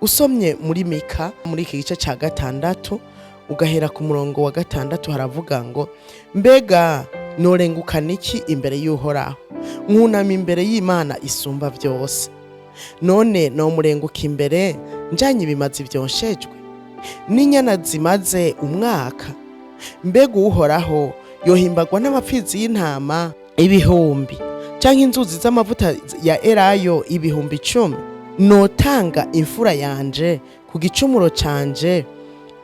Usomye muri Mika, muri iki gice cya 6, ugahera ku murongo wa 6, haravuga ngo: "Mbega norengukana iki imbere y'Uhoraho, nkunama imbere y'Imana isumba byose? None nomurenguka imbere njanye ibimazi vyonshejwe n'inyana zimaze umwaka? Mbega Uhoraho yohimbagwa n'amapfizi y'intama ibihumbi, canke inzuzi z'amavuta ya elayo 10,000? Notanga imfura yanje ku gicumuro canje,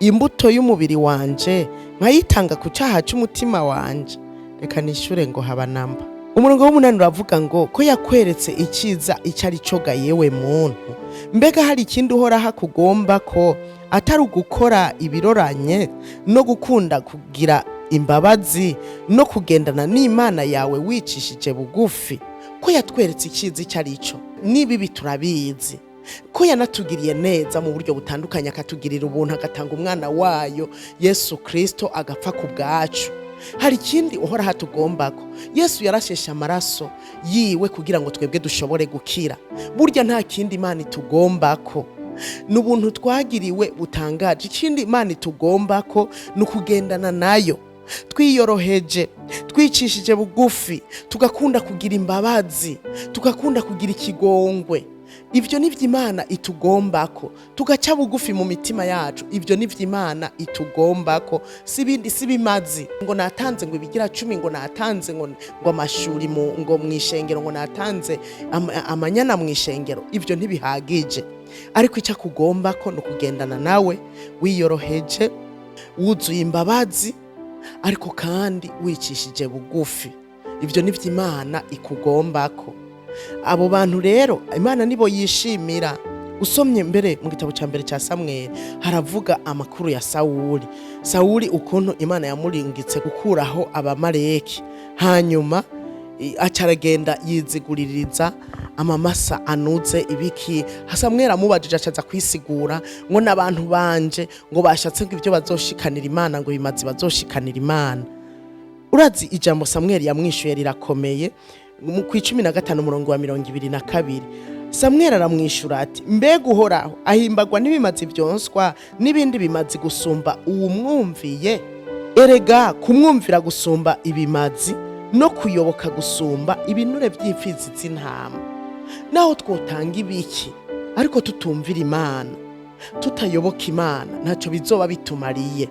imbuto y'umubiri wanje nkayitanga ku caha c'umutima wanje? Reka nishure ngo haba namba." Umurongo w'8 uravuga ngo: "Ko yakweretse icyiza icyo ari cyo ga yewe muntu, mbega hari ikindi Uhoraho akugomba ko atari ugukora ibiroranye no gukunda kugira imbabazi no kugendana n'Imana yawe wicishije bugufi?" Ko yatweretse icyiza icyo ari cyo n'ibibi turabizi, ko yanatugiriye neza mu buryo butandukanye, akatugirira ubuntu, agatanga umwana wayo Yesu Kirisito agapfa ku bwacu, hari ikindi Uhoraho atugombako? Yesu yarasheshe amaraso yiwe kugira ngo twebwe dushobore gukira. Burya nta kindi Imana itugombako, ni ubuntu twagiriwe butangaje. Ikindi Imana itugombako ni ukugendana nayo twiyoroheje, twicishije bugufi, tugakunda kugira imbabazi, tugakunda kugira ikigongwe. Ibyo ni byo Imana itugombako. Tugaca bugufi mu mitima yacu, ibyo ni byo Imana itugombako, si ibindi, si bimazi ngo natanze ngo ibigira 10, ngo natanze ngo amashuri ngo mu ishengero, ngo natanze amanyana mu ishengero. Ibyo ntibihagije. Ariko icyo akugombako ni ukugendana nawe wiyoroheje, wuzuye imbabazi, ariko kandi wicishije bugufi. Ibyo ni byo Imana ikugombako. Abo bantu rero Imana nibo yishimira. Usomye mbere mu gitabo cya mbere cya Samweli, haravuga amakuru ya Sawuli. Sawuli, ukuntu Imana yamuringitse gukuraho Abamaleki, hanyuma aca aragenda yiziguririza amamasa anuze ibiki. Samweli amubajije, acaza kwisigura ngo n'abantu banje ngo bashatse ngo ibyo bazoshikanira Imana, ngo bimazi bazoshikanira Imana. Urazi ijambo Samweli yamwishuye rirakomeye. Ku 15, umurongo wa 22, Samweli aramwishyura ati: "Mbega Uhoraho ahimbagwa n'ibimazi byonswa n'ibindi bimazi gusumba uwumwumviye? Erega kumwumvira gusumba ibimazi, no kuyoboka gusumba ibinure by'imfizi z'intama." Naho twotanga ibiki, ariko tutumvira Imana, tutayoboka Imana, ntacyo bizoba bitumariye.